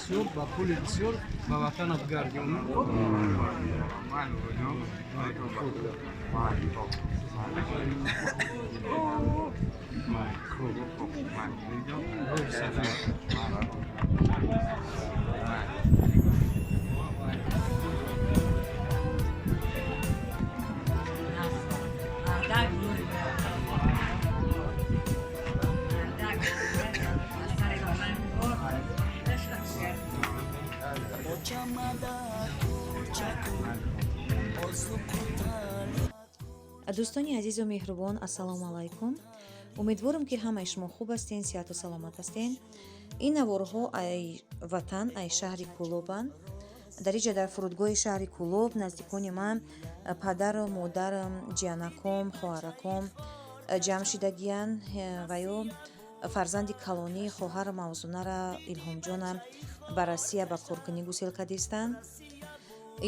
Бисёр, ба пули бисёр ба ватанат гардонӣ. Хуб. Сафар. Дӯстони азизу меҳрубон, ассалому алайкум! Умедворам, ки ҳамаи шумо хуб ҳастен, сиҳату саломат ҳастен. Ин наворҳо ай ватан, ай шаҳри Кӯлобанд. Дар иҷа, дар фурудгоҳи шаҳри Кӯлоб, наздикони ман, падару модарам, ҷиянаком, хоҳараком ҷамъ шидагиянд ва ё фарзанди калонии хоҳар Мавзунара, Илҳомҷона, ба Россия ба коркунӣ гусел кардистанд.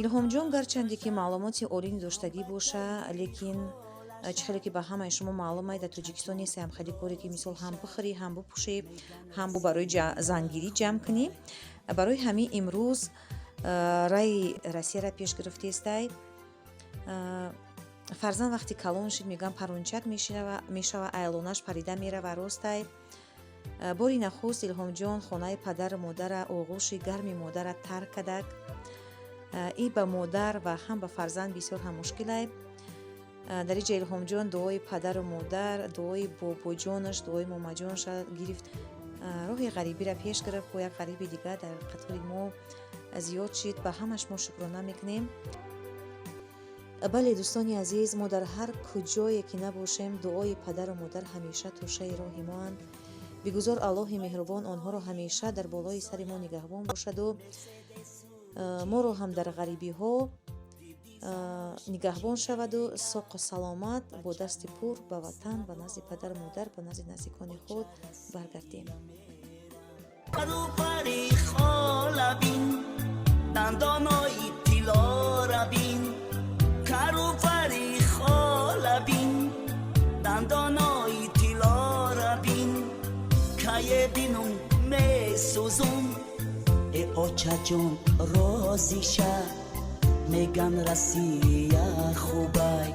Илҳомҷон гарчанде ки маълумоти олӣ доштагӣ боша, лекин чӣ хеле ки ба ҳамаи шумо маълум ай, дар Тоҷикистон нест ҳам хеле коре, ки мисол ҳам бихӯрӣ, ҳам бипӯшӣ, ҳам барои зангирӣ ҷамъ кунӣ. Барои ҳамин имрӯз раи Россияра пеш гирифтестай. Фарзанд вақти калон шид, мегӯям, парончак мешава, айлонаш парида мерава, ростай. Бори нахуст Илҳомҷон хонаи падару модара, оғӯши гарми модара тарк кардак. И ба модар ва ҳам ба фарзанд бисёр ҳам мушкилай. Дар иҷа Илҳомҷон дуои падару модар, дуои бобоҷонаш, дуои момаҷонаша гирифт, роҳи ғарибиро пеш гирифт. Бо як ғариби дигар дар қатори мо зиёд шид. Ба ҳамаш мо шукрона мекунем. Бале, дӯстони азиз, мо дар ҳар куҷое ки набошем, дуои падару модар ҳамеша тӯшаи роҳи моанд. Бигузор Аллоҳи меҳрубон онҳоро ҳамеша дар болои сари мо нигаҳбон бошаду моро ҳам дар ғарибиҳо нигаҳбон шаваду соқу саломат, бо дасти пур ба ватан, ба назди падару модар, ба назди наздикони худ баргардем. Пари холабин, дандонои тилорабин, кару пари холабин, дандонои тилорабин, кае бинум месӯзум. Э, очаҷон, розиша, меган Россия хубай.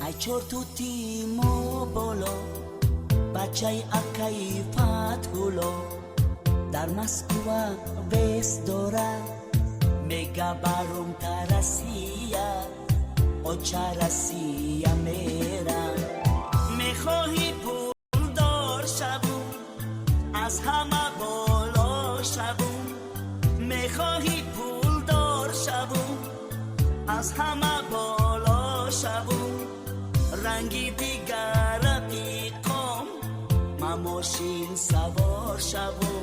Ай чортути мо боло, бачаи акаи Фатҳулло дар Москва вес дора, мега барумта Россия, оча, Россия мера. Мехоҳӣ пулдор шаву аз ҳама боло шаву, мехоҳӣ пулдор шаву аз ҳама боло шаву, ранги дигара биқом, ма мошин савор шаву,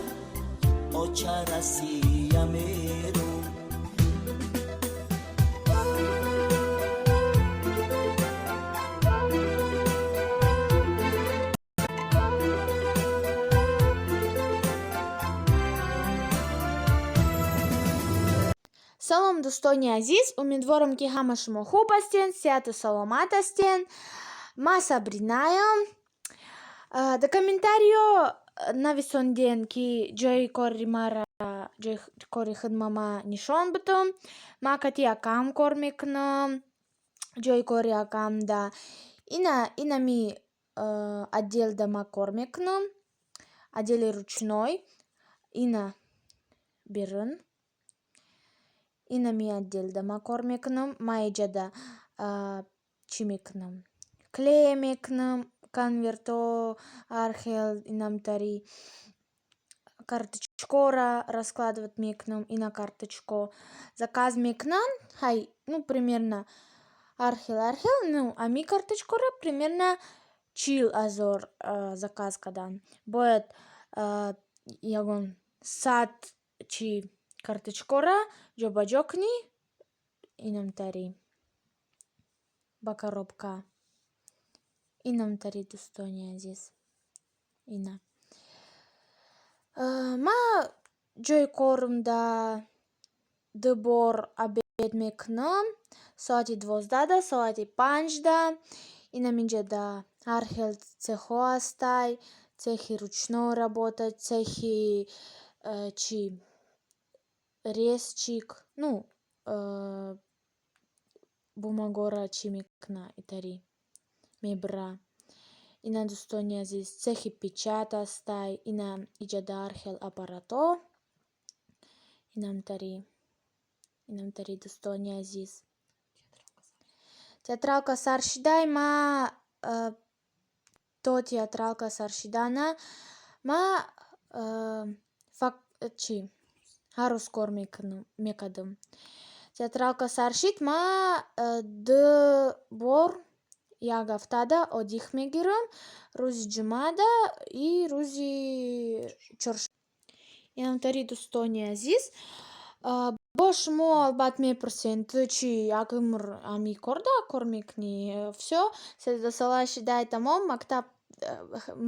оча, Россия мерум. Салом, дӯстони азиз! Умедворам, ки ҳама шумо хуб ҳастен, сиҳату саломат ҳастен. Ман Сабринаям. Дар комментариё нависонден, ки ҷои кори мара, ҷои кори хидма ма нишон бидам. Ман кати акам кор мекунам. Ҷои кори акамда ина инами отделда ма кор мекунам, отдели ручной. Ина берун, инами отделда ма кор мекунам. Ман иҷада чӣ мекунам? Клей мекунам конвертҳо, ҳар хел, инамтари карточкора раскладывать мекунам. Ина карточко заказ мекунанд, ҳай, ну, примерно ҳар хел, ҳар хел. Ну, ами карточкора примерно 40 000 заказ карданд. Бояд ягон 100 чи. Карточкора ҷобаҷо кунӣ, инамтари ба коробка. Инамтари, дӯстони азиз. Ина. Ма ҷои корумда ду бор обед мекунам. Соати 12-да, соати 5-да. Инам инҷада ҳар хел цехҳо ҳастай. Цехи ручной работа, цехи чӣ, резчик, ну, бумагора чӣ мекуна, итари мебира. Ина, дӯстони азиз, цехи печать ҳастай. Ина иҷада ҳар хел аппаратҳо. Инамтари. Инамтари, дӯстони азиз. Театралка сар шидай, ма то театралка сар шидана ма чӣ, ҳар рӯз кор мекардам. Театралка сар шид, ма ду бор як ҳафтада отдых мегирам. Рӯзи ҷумъада и рӯзи чоршанбе. Инамтари, дӯстони азиз. Бо шумо албатта мепурсед: ту чӣ, як умр ҳами корда кор мекунӣ? Всё, 13сола шидай, тамом,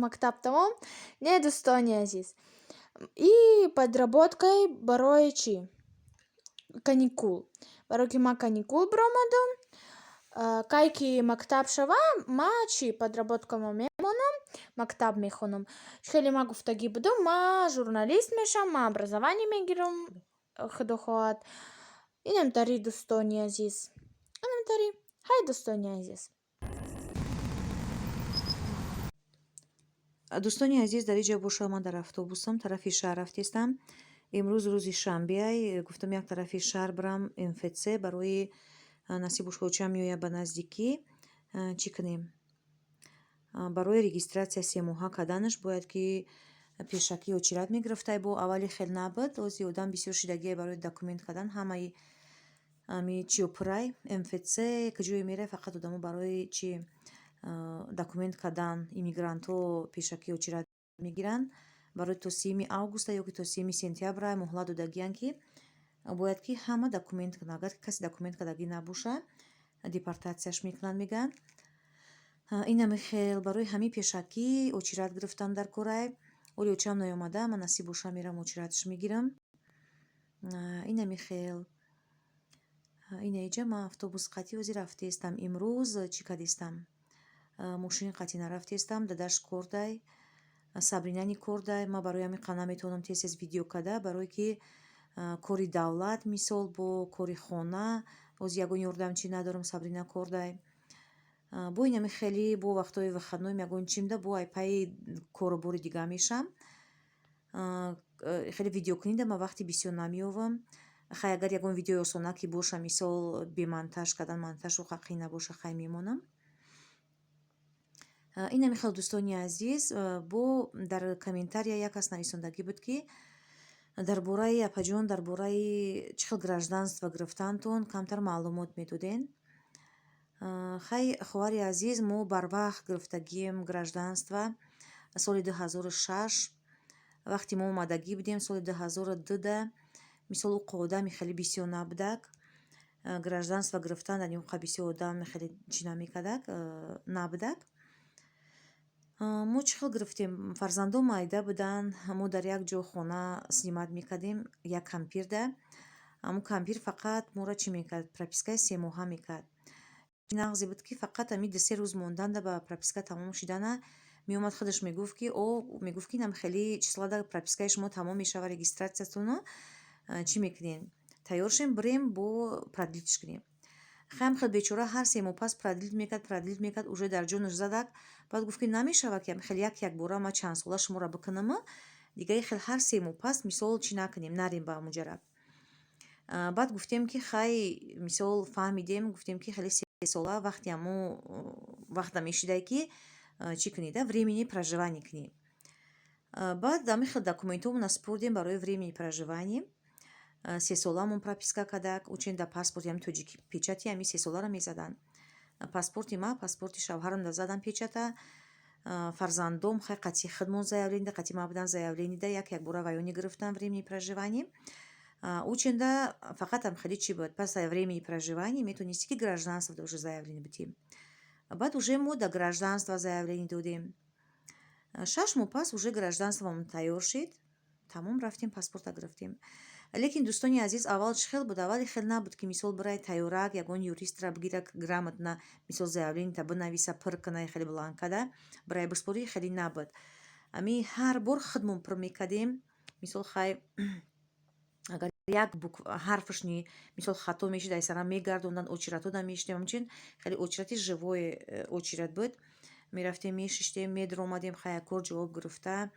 мактаб тамом? Не, дӯстони азиз. И подработкаи барои чӣ? Каникул. Барое ки ман каникул биромадам, кай ки мактаб шавам, ма чӣ, подработкамо мемонам, мактаб мехонам. Хеле ман гуфтагӣ будам, ман журналист мешавам, ман образование мегирам, худо хоҳад. Инамтари, дӯстони азиз. Инамтари. Ҳай, дӯстони азиз. Дӯстони азиз, дар иҷа боша, ман дар автобусам, тарафи шаҳр рафтестам. Имрӯз рӯзи шанбеай, гуфтам, як тарафи шаҳр бирам, МФЦ барои насибу шочам меояд ба наздикӣ. Чӣ кунем? Барои регистрация семоҳа карданаш бояд ки пешакӣ очередь мегирифтай, бо аввали хел набуд. Ози одам бисёр шидагие барои документ кардан, ҳамаи ами чиё пурай, МФЦ куҷое мерай, фақат одамо барои чи, документ кардан, иммигрантҳо пешакӣ очередь мегиранд. Барои то 30-уми августа ё ки то 30-уми сентябра муҳлат додагиянд, ки бояд ки ҳама документ кунад. Агар касе документ кардагӣ набоша, депортатсияш мекунанд, мегӯянд. Инами хел барои ҳамин пешакӣ очередь гирифтам дар корай. Оли очам наёмада, ман насиб боша, мерам, очередьш мегирам. Инами хел. Ина иҷа ман автобус қатӣ ҳозир рафтестам. Имрӯз чӣ кардистам? Мошини қатӣ нарафтестам, дадаш кордай, Сабринани кордай. Ман барои ҳамин қа наметавонам тез тез видео карда, барое ки кори давлат, мисол, бо кори хона, боз ягон ёрдамчӣ надорам, Сабрина кордай. Бо инами хеле бо вақтҳои выходной ягон чимда бо ай пайи кору бори дига мешам. Хеле видеокунида ман вақти бисёр намеёвам. Хай, агар ягон видеои осона ки боша, мисол, бемонтаж кардан, монтажу қақӣ набоша, хай, мемонам. Инами хел, дӯстони азиз. Бо дар комментария як кас нависондагӣ буд, ки дар бораи, апаҷон, дар бораи чӣ хел гражданство гирифтантон камтар маълумот медоден. Хай, хоҳари азиз, мо барвақт гирифтагием гражданство, соли 2006. Вақте мо омадагӣ будем соли 2002-да, мисол, ӯ одами хеле бисёр набудак. Гражданство гирифтан дар ин бисёр одам хеле чӣ намекардак, набудак. Мо чӣ хел гирифтем? Фарзандон майда буданд, мо дар як ҷо хона снимать мекардем, як кампирда. Ҳамун кампир фақат моро чӣ мекард? Пропискаи семоҳа мекард. Нағзе буд, ки фақат ҳами 2-3 рӯз монданда ба прописка тамом шидана меомад, худаш мегуфт, ки о, мегуфт, ки инам хеле числода пропискаи шумо тамом мешава, регистратсиятоно чӣ мекунем, тайёр шем, бирем, бо продлить кунем. Хаям хел бечора ҳар 3 моҳ пас продлить мекард, продлить мекард, уже дар ҷонаш задак. Баъд гуфт, ки намешава, ки хел як як бора ман чанд сола шуморо бикунама, дигаи хел ҳар 3 моҳ пас, мисол, чӣ накунем, нарем ба муҷарраб. Баъд гуфтем, ки хай, мисол, фаҳмидем, гуфтем, ки хеле 3 сола вақти ҳамо вақта мешидай, ки чӣ кунӣ да, временное проживание кунӣ. Баъд ҳамин хел документҳомона спурдем барои временное проживание. Сесоламон прописка кардак, учин дар паспорти ҳами тоҷикӣ печати ҳами сесоларо мезаданд. Паспорти ма, паспорти шавҳарам да задан печата. Фарзандом хай қатъи худмон заявление, қатъи ма будан заявление да, як якбора ваёни гирифтан временное проживание. Ученда фақат ам хеле чӣ буд, пас времени проживания метонистӣ, ки гражданство уже заявление бидиҳӣ. Баъд уже мо да гражданство заявление додем. 6 моҳ пас уже гражданствомон тайёр шид, тамом, рафтем, паспорта гирифтем. Лекин, дӯстони азиз, аввал чӣ хел буд? Аввали хел набуд, ки, мисол, бирай тайёрак, ягон юристра бигира, грамотно, мисол, заявлениета бинависа, пур куна, хеле бланкада бирай биспорӣ, хеле набуд. Ами ҳар бор худмон пур мекардем. Мисол, хай, агар як буква, ҳарфашни, мисол, хато мешид, ай сара мегардонданд, очередҳо мешидем. Ҳамчунин хеле очереди живой очередь буд. Мерафтем, мешиштем, медаромадем, хай, як кор ҷавоб гирифта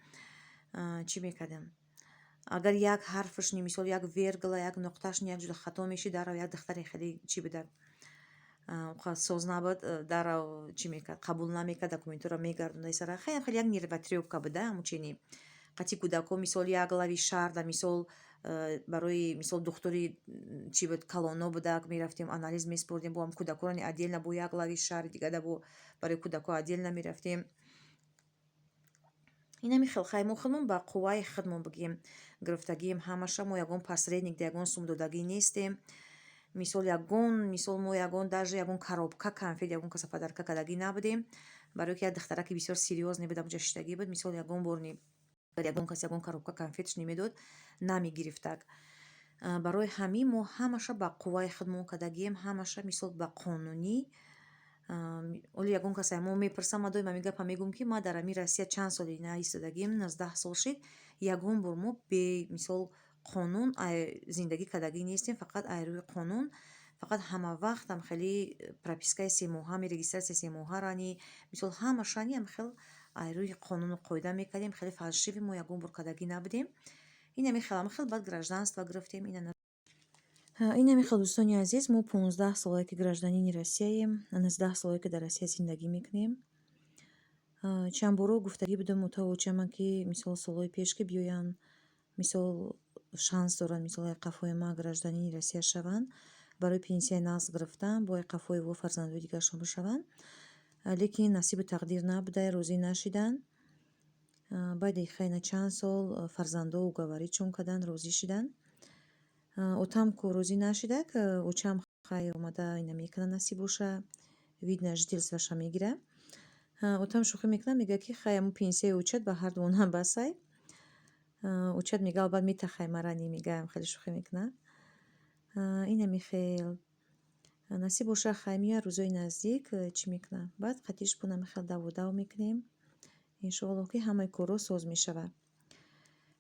чӣ мекардем. Агар як ҳарфашни, мисол, як вергула, як нуқтаашни як ҷуда хато мешид, дарав як духтаре хеле чӣ буда, соз набуд, дарав чӣ мекард, қабул намекард, документҳоро мегардонд ай сара. Хеле хеле як нервотрёпка буда. Ҳамучини қатъи кӯдакҳо, мисол, як лави шаҳрда, мисол, барои мисол, духтури чӣ буд, калоно будак, мерафтем, анализ месупурдем, бо ҳам кӯдакоро отдельно, бо як лави шаҳри дигада, бо барои кӯдакҳо отдельно мерафтем. Инами хел, хай, мо худмон ба қувваи худмон бигем гирифтагием ҳамаша. Мо ягон посредник да ягон сум додагӣ нестем. Мисол, ягон, мисол, мо ягон, даже ягон коробка конфет ягон каса подарка кардагӣ набудем, барое ки як духтараки бисёр серьёзный буд, амҷа шиштагӣ буд. Мисол, ягон бор ягон кас ягон коробка конфетш намедод, намегирифтак. Барои ҳамин мо ҳамаша ба қувваи худмон кардагием, ҳамаша, мисол, ба қонунӣ. Оли ягон кас мо мепурсам, ма доим ҳамин гапа мегӯм, ки ма дар ҳамин Россия чанд соли наистодагием, 19 сол шид, ягон бор мо бе, мисол, қонун зиндагӣ кардагӣ нестем. Фақат ай рӯи қонун, фақат ҳама вақтам хеле пропискаи 3 моҳа, регистрация 3 моҳарани, мисол, ҳамашани ам хел ай рӯи қонуну қоида мекардем. Хеле фальшивый мо ягон бор кардагӣ набудем. Инами хел, ама хел баъд гражданство гирифтем. Инами хел, дӯстони азиз, мо 15 солае, ки гражданини Россияем, 19 солае, ки дар Россия зиндагӣ мекунем. Чанд боро гуфтагӣ будам мутавоҷама, ки, мисол, солҳои пеш ки биёянд, мисол, шанс доранд, мисол, қафои ма гражданини Россия шаванд, барои пенсияи нағз гирифтан, бояд қафои во фарзандои дигарашон бишаванд, лекин насибу тақдир набуда, розӣ нашиданд. Баъди хайна чанд сол фарзандо уговоритьшон карданд, розӣ шиданд. Отам ку розӣ нашидак, очам, хай, омада ина мекунад, насиб боша, вид на жительствоша мегира. Отам шӯхӣ мекунад, мегӯяд, ки хай, аму пенсияи очат ба ҳар дуонам басай. Очат мега, албат метахай марани, мегаям, хеле шӯхӣ мекунад. Инами хел, насиб боша, хай, меояд рӯзои наздик, чӣ мекунад, баъд қатиш бо нами хел даву дав мекунем. Иншоаллоҳ, ки ҳамаи корҳо соз мешавад.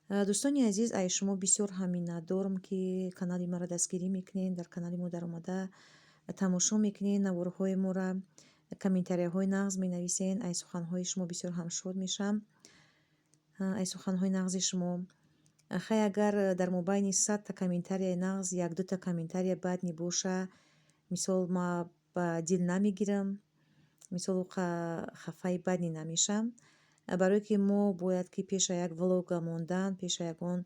Дӯстони азиз, ай шумо бисёр ҳам миннатдорам, ки канали маро дастгирӣ мекунед, дар канали мо даромада тамошо мекунед наворҳои моро, комментарияҳои нағз менависед. Ай суханҳои шумо бисёр ҳам шод мешавам, ай суханҳои нағзи шумо. Хай, агар дар мобайни 100-та комментарияи нағз як-дута комментария бад небоша, мисол, ма ба дил намегирам, мисол, хафаи бад намешавам, барое ки мо бояд ки пеша як влога мондан, пеша ягон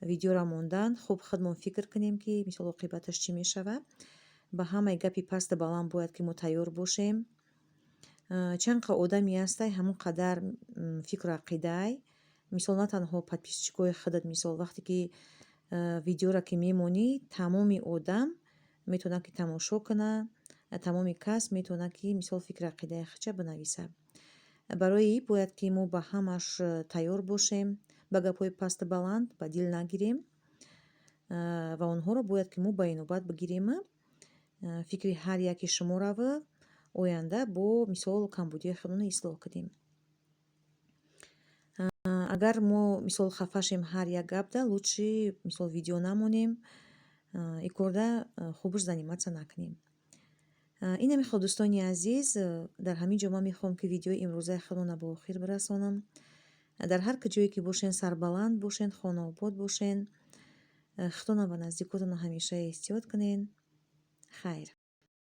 видеоро мондан, хуб худмон фикр кунем, ки, мисол, оқибаташ чӣ мешавад. Ба ҳамаи гапи пасту баланд бояд ки мо тайёр бошем. Чанд қа одаме ҳастай, ҳамон қадар фикру ақидаай. Мисол, на танҳо подписчикои худат, мисол, вақте ки видеоро ки мемонӣ, тамоми одам метавонад, ки тамошо кунад, тамоми кас метавонад, ки, мисол, фикру ақидаи худша бинависад. Барои ин бояд ки мо ба ҳамаш тайёр бошем, ба гапҳои пасту баланд ба дил нагирем ва онҳоро бояд ки мо ба инобат бигирем, фикри ҳар яки шумораву оянда бо, мисол, камбудиҳои худро ислоҳ кунем. Агар мо, мисол, хафа шем ҳар як гапда, лучше, мисол, видео намонем, ин корда хубаш заниматься накунем. Инами хел, дӯстони азиз, дар ҳамин ҷо ман мехоҳам, ки видеои имрӯзаи худро ба охир бирасонам. Дар ҳар куҷое ки бошен, сарбаланд бошен, хонаобод бошен, худтона ва наздикотонро ҳамеша эҳтиёт кунед. Хайр.